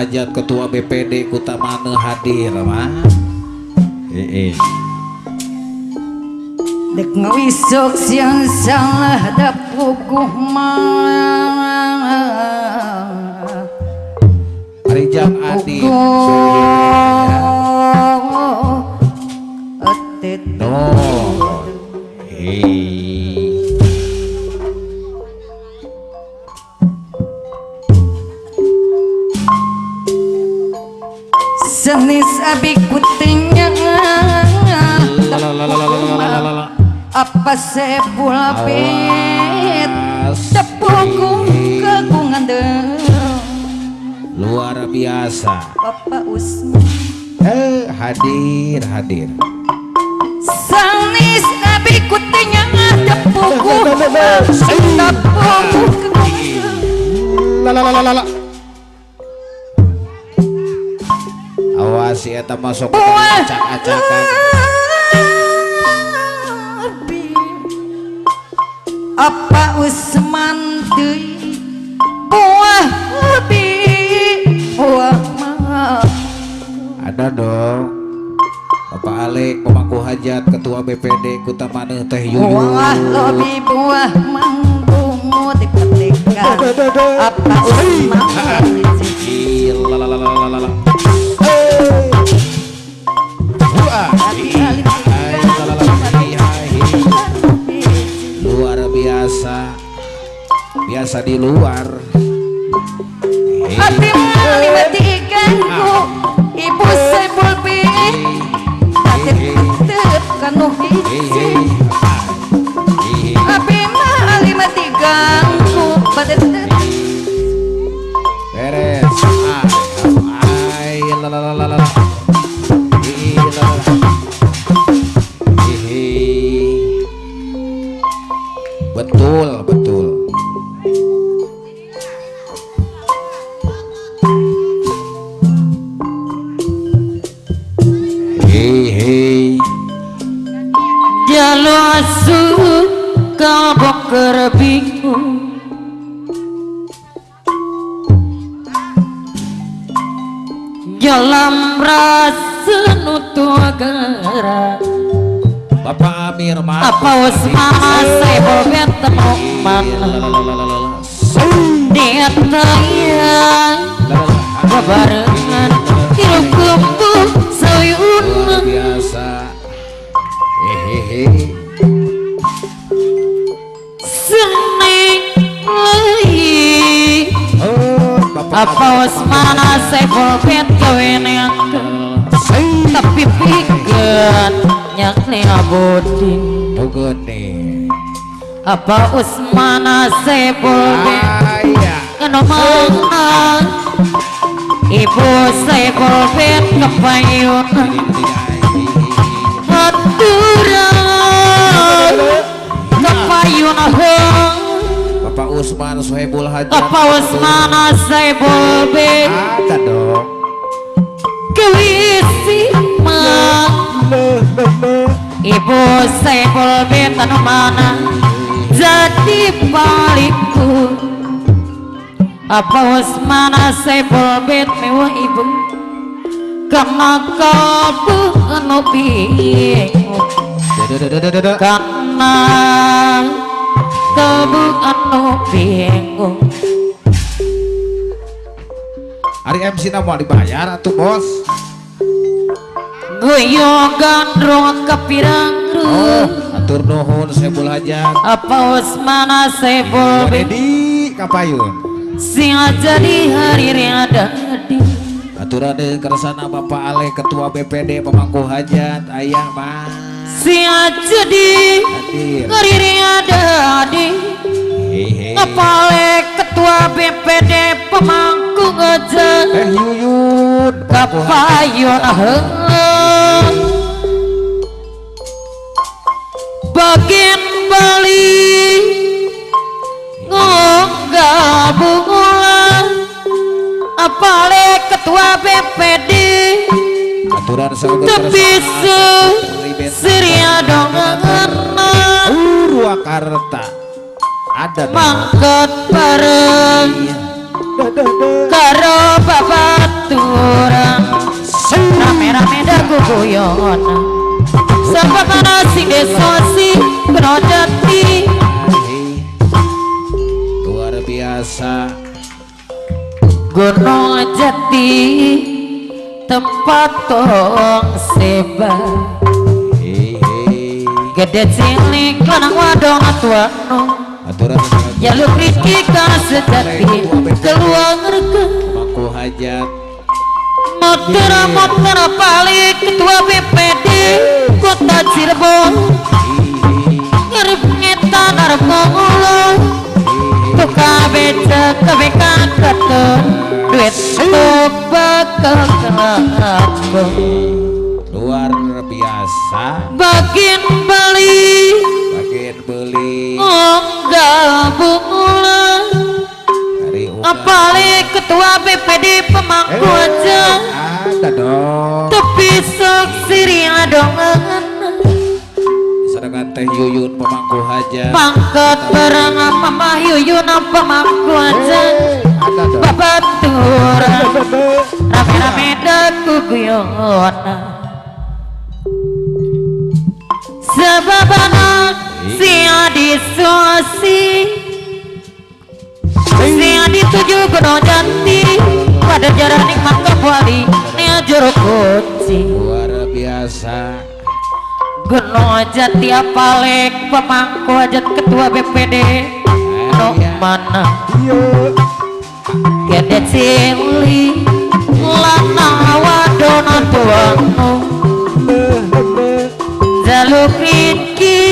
Hajat Ketua BPD Kutamane hadir mah. Heeh. Dek ngawisok siang salah dapuguh mah. Rijang Adi. No. Hei. Senis abi kutingnya apa sepulapit tepukung kegungan deh. Luar biasa Bapak Usman hadir hadir. Sanis abi kutinya tepukung tepukung kegungan. La. Awas ya eta masuk acak-acakan. Apa Usman deui buah bi buah mah. Ada dong Bapak Alek pemangku hajat Ketua BPD Kutamane Teh Yuyun. Buah lobi buah manggung dipetikan. Apa Usman luar biasa, biasa di luar. Hati lima tiganku ibu sebul bi hati tetep kanu hiji. Abi mah lima tiganku pada tetep beres. Ay la la la la. Betul betul. Hei hei. Jalu asu kaboker bingung. Jalam rasa nutu agara. Bapak Amir maaf. Apa Usman saya bobet teman dia tayang barengan hirup kumpul sayun biasa. Hehehe. Seneng lagi. Apa Usman saya bobet gawenean tapi pikeun nyakne abodin bogone. Apa Usman sebol bet kano mana ibu sebol bet kepayun aturan kepayun heng. Bapak Usman Sohibul Hajat. Apa Usman sebol bet ada dong kewisi mah. Ibu sebol bet anu mana jadi balikku. Apa Usman sebol bet mewah ibu karena kalbu anu bingung. Karena kalbu anu bingung. Ari MC na mau dibayar atuh bos. Guyo gandrung kepirang. Oh, atur nuhun Sebul Hajat. Apa Usman sebul Dedi kapayun. Sing jadi hari dadi. Aturan kersana Bapak Ale Ketua BPD pemangku hajat ayah mah. Sing jadi hari dadi. Ngapale Ketua BPD pemangku hajat. Teh Yuyun kapayun aheng. Bagian Bali nggabungulan apale Ketua BPD aturan tapi Siria dongan Purwakarta ada mangkat bareng Karo babaturan rame-rame dagu guyon sebab ana sing desa si Gunung Jati. Luar biasa. Gunung Jati tempat tong seba gede cilik lanang wadon tuano jaluk riki sejati keluarga pemangku hajat motor balik ketua BPD Kota Cirebon ngarep ngetan arep ngulung tukang becak KBK keton duit tok bakal kelakon. Luar biasa. Bagian beli unggal bungulan apalagi ketua BPD pemangku aja ada dong tapi sok siri adongan sedangkan Teh Yuyun pemangku hajat pangkat barang Mama Yuyun pemangku aja babaturan rame-rame daku guyonan sebab anak si adi suasi si adi tujuh Gunung Jati pada jarak nikmat kembali nia juru kunci. Luar biasa. Gunung Jati apalek pemangku hajat ketua BPD no mana gede cilik lanang wadon tuangmu jaluk riki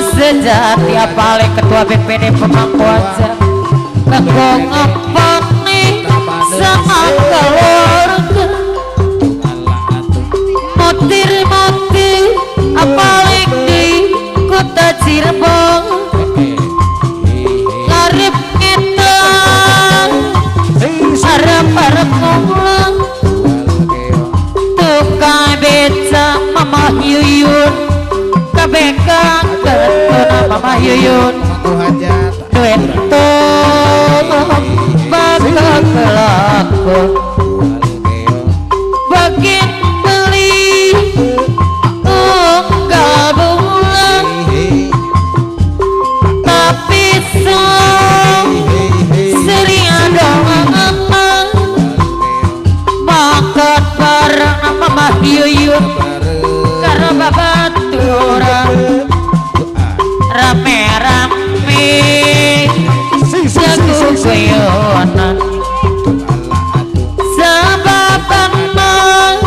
sejati apalek ketua BPD pemangku hajat kanggo ngepane sama keluarga motir-motir apalek di Kota Cirebon ngarep ngetan arep-arep ngulang tukang becak Mama Yuyun KBK ketuna Mama Yuyun duit bakal kelakon bagian beli unggal bulan tapi sering ada makan bareng Mama Yuyun karena babaturan rame-rame jago guyonan sebab anak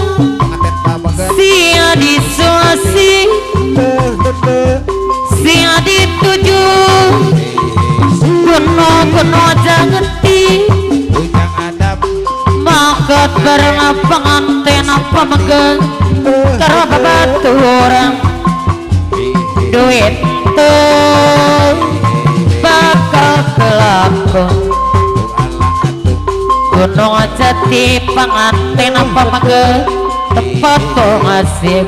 si adi suasi si adi tujuh kuno-kuno jati makan bareng pengantin apa megang karena babaturan duit tuh bakal kelakon. Gunung Jati pengantin apa megang tempat pengasih.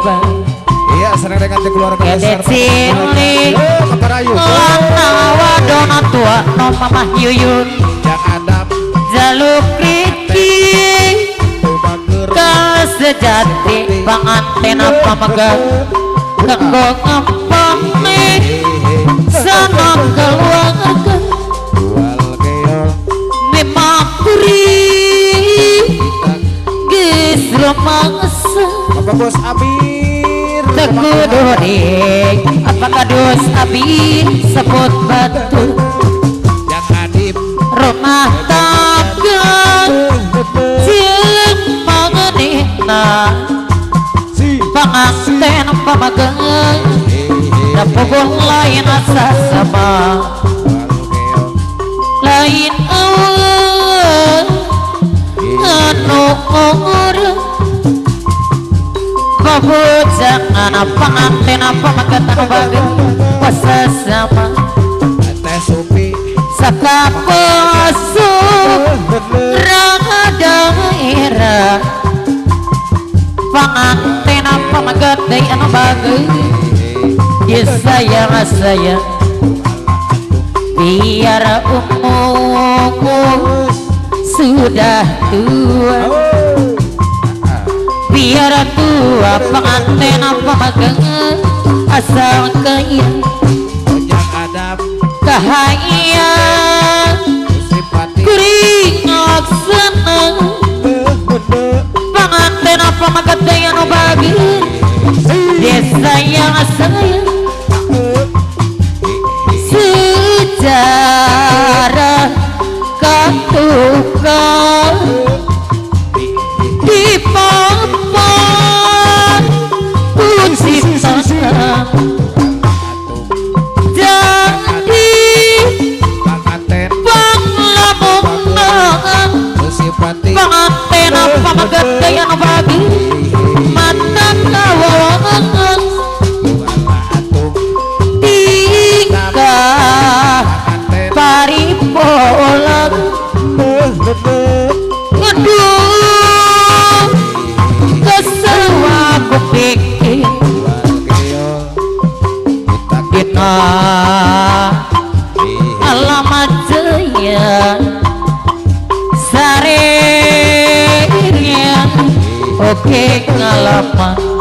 Iya, senang dengan keluarga gede cilik lanang wadon tua no Mama Yuyun jaluk riki sejati pengantin apa megang kanggo ngepane senang keluarga memang kuri geus rumangsa Bapak Bos Amir tekudoring apakah dos Amir sebut batu yang adib rumah tangga jeung mangenehna pengantin pamagang dapubung lain asa sama lain eueuh anu ngurus babujangan pengantin pamagang bageun sesama Teh Supi sakapasuk rada daerah pengantin pamagang deui anu bageun ya sayang sayang biar umur Sudah tua biar tua pengantin apa magang asal kaya kahaya kuring laksana pengantin apa magadaya no bagi desa yang saya sejarah katukang di papan puji tanah jadi panglamungan pengantin apa magadaya no bagi mata kawawangan tingkah paripolang ngedung kesel aku pikir kita alamat jaya sarirnya oke ngalaman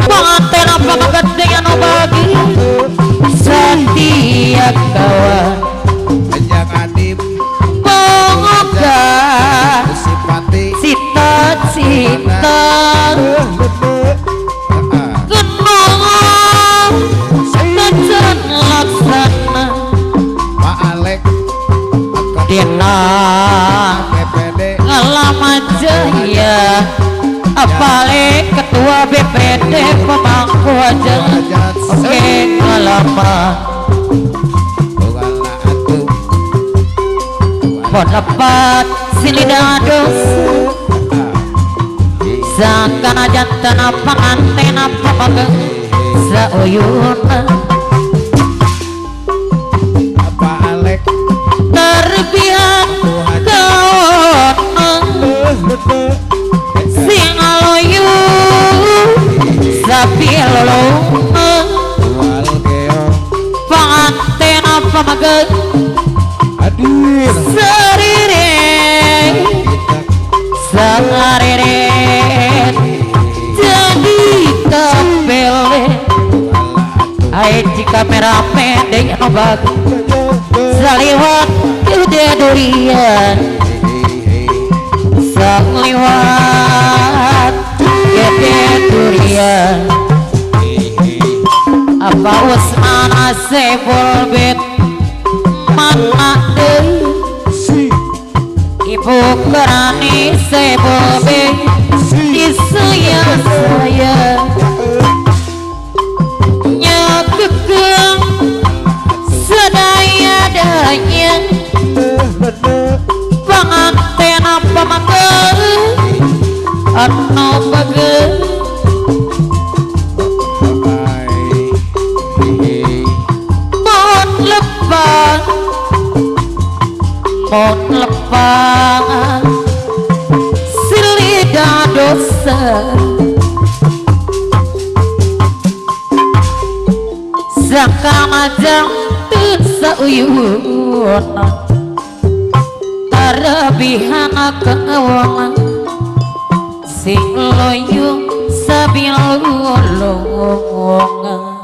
pengantin apa magadaya no bagi setia kawan pengoga cita-cita kenong kejan laksana dina ngalaman jaya apale ketua BPD pemangku hajat oke ngalama pon lepat silida dosa sakana jantan pengantin apa magang sauyuna terbihan kaona sing aloyu sapi lolongan pengantin apa magang seririn saririn jadi kepele ae jika merah pendek no bagus saliwat gede durian saliwat gede durian apa Usman Asepul bet mana deui ibu kerani sebol bet di saya saya nyakekeng sedaya-daya pengantin apa magang atau bagai mohon lepas silida dosa sakamajang sauyuna terlebihan kawangan sing loyung sabilulungan.